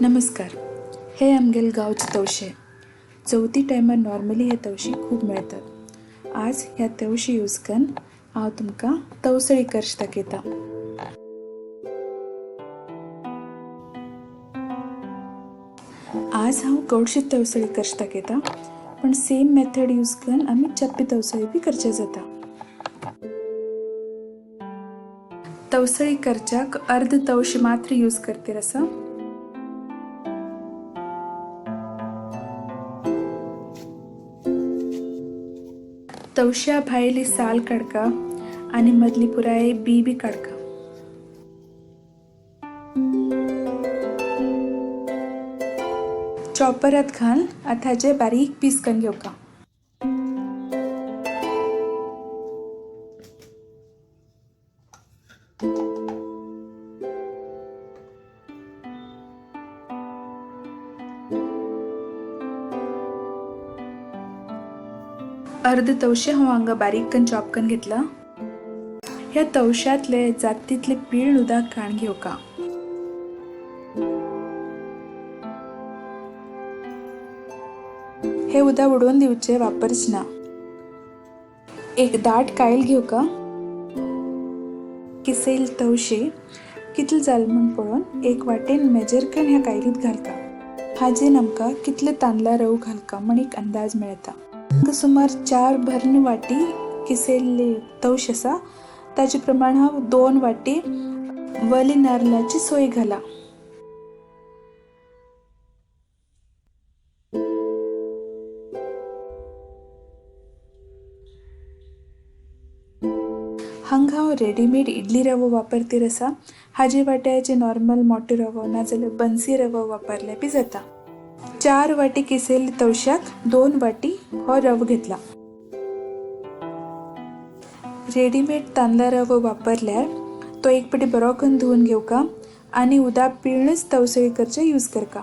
नमस्कार, हे आमगेले गांवचे तवशे. चवथी टायमार नॉर्मली हे तवशी खूब मेळतात. आज ह्या तवशी यूज करून हांव तुमकां तवसळी करच दाखयता. आज हांव गोडशी तवसळी करच दाखयता, पण सेम मेथड यूज करून आमी चप्पी तवसळी बी करचे जाता. तवसळी करच्याक अर्द तवशी मात्र यूज करतीर आसा. तवश्या भायली साल काडका आनी मदली पुराय बी बी काडका. चॉपरात घाल आतां बारीक पीस करून घेवका. अर्ध तवशे हांव हांगा बारीक करून चॉप करून घेतला. ह्या तवश्यांतले जात तितले पीळ उदक काण घेवका. हे उदक उडोवन दिवचे, वापरच ना. एक दाट कायल घेवका. किसेल तवशे कितले जाल म्हूण पळोवन एक वाटेन मेजर करून ह्या कायलीत घालका. हाजेन आमकां कितले तांदळा रव घालका म्हण एक अंदाज मेळटा. सुमार 4 भरून वाटी किसेल्ले तवश आसा, ताजे प्रमाण हांव 2 वाटी वली नारलाची सोय घाला. हांगा हांव रेडीमेड इडली रवो वापरतीर आसा. हाजे वाट्याचे नॉर्मल मोटो रवो नाजाल्यार बन्सी रवो वापरल्यार बी जाता. 4 वाटी किसेल्ले तवश्याक 2 वाटी हो रवो घेतला. रेडीमेड तांदळा रवो वापरल्यार तो एक पटी बरो करून धुवन घेवका आनी उदक पिळूनच तवसळी करचे यूज करका.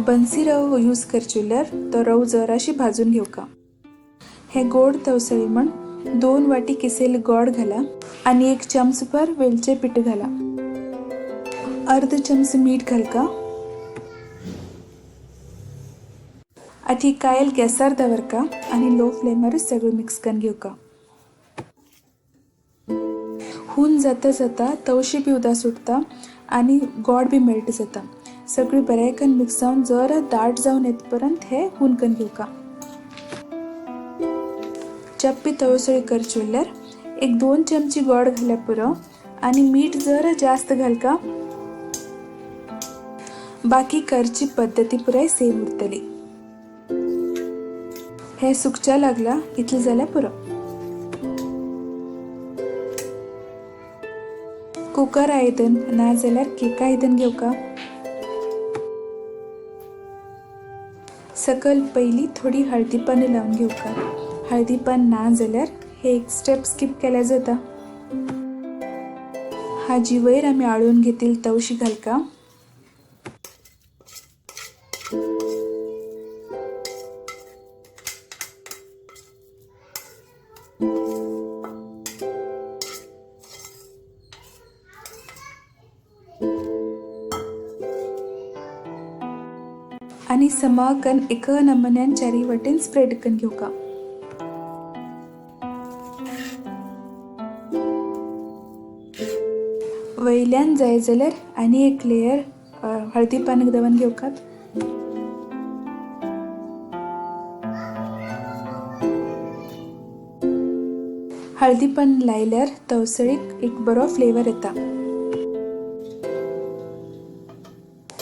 बन्सी रवो यूज करचेल्यार तो रवो जराशी भाजून घेवका. हे गोड तवसळी म्हण 2 वाटी किसेल गोड घाला आनी 1 चमचभर वेलचे पीठ घाला. अर्ध चमच मीठ घालका. आतां ही कायल गॅसार दवरका आनी लो फ्लेमारूच सगळें मिक्स करून घेवका. हून जाता जाता तवशी बी उदक सुटता आनी गोड बी मेल्ट जाता. सगळें बरें करून मिक्स जावन जरा दाट जावन येत पर्यंत हे हून करून घेवका. चप्पी तवसळी करची उरल्यार एक 2 चमची गोड घाल्यार पुरो आनी मीठ जरा जास्त घालका. बाकी करची पद्दती पुराय सेम उरतली. हे सुकच्या लागला इतले जाल्यार पुरो. कुकर आयदन ना जाल्यार केका आयदन घेवका. सकल पयली थोडी हळदी पानां लावन घेवका. हळदी पान ना जाल्यार हे एक स्टेप स्किप केल्यार जाता. हाजी वयर आमी आळून घेतील तवशी घालका. आनी समाकन एका नमुन्यान चारी वटेन स्प्रेड करून घेवका. वयल्यान जाय जाल्यार आनी एक लेयर हळदी पानाक दवरून घेवकात. हळदी पान लायल्यार तवसळीक एक बरो फ्लेवर येता.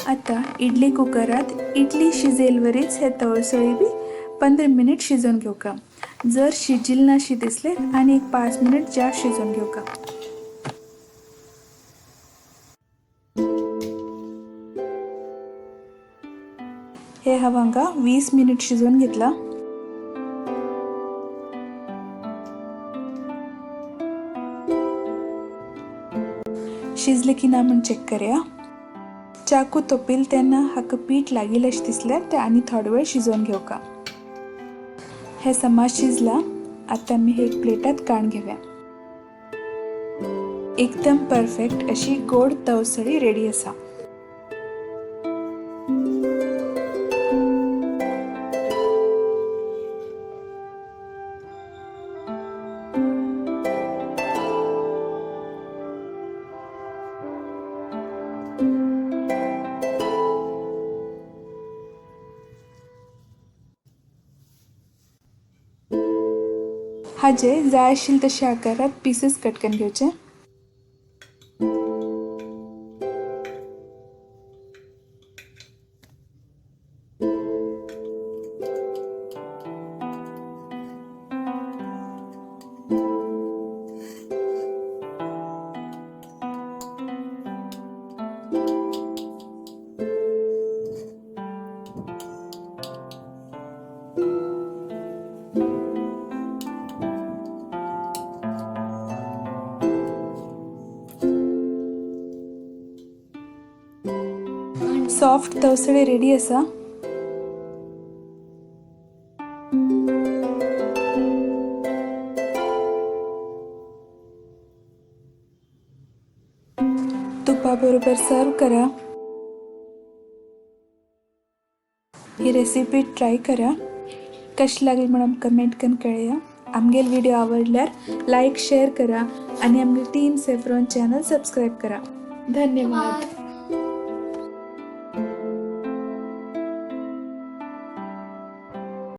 आतां इडली कुकरात इडली शिजयलवरीच हे तवसळी बी 15 मिनीट शिजोवन घेवका. जर शिजिल ना शी दिसले आनी एक 5 मिनीट जास्त शिजोवन घेवका. हे हांव हांगा 20 मिनीट शिजोवन घेतला. शिजले की ना म्हण चॅक करया. चाकू तोपील तेन्ना हाका पीठ लागील अशें दिसल्यार तें आनी थोडो वेळ शिजोवन घेवका. हे समा शिजला. आतां आमी हे एक प्लेटात काण घेवया. एकदम परफेक्ट अशी गोड तवसळी रेडी आसा. हाजे जाय आशिल्ले तशे आकारात पीसीस कट करून घेवचे. सॉफ्ट तवसळे रेडी आसा. तुपा बरोबर सर्व करा. ही रेसिपी ट्राय करा. कशी लागली म्हणून कमेंट करून कळया. आमगेल व्हिडिओ आवडल्यार लाईक शेअर करा आणि आमगे टीम सेफ्रॉन चॅनल सबस्क्राईब करा. धन्यवाद.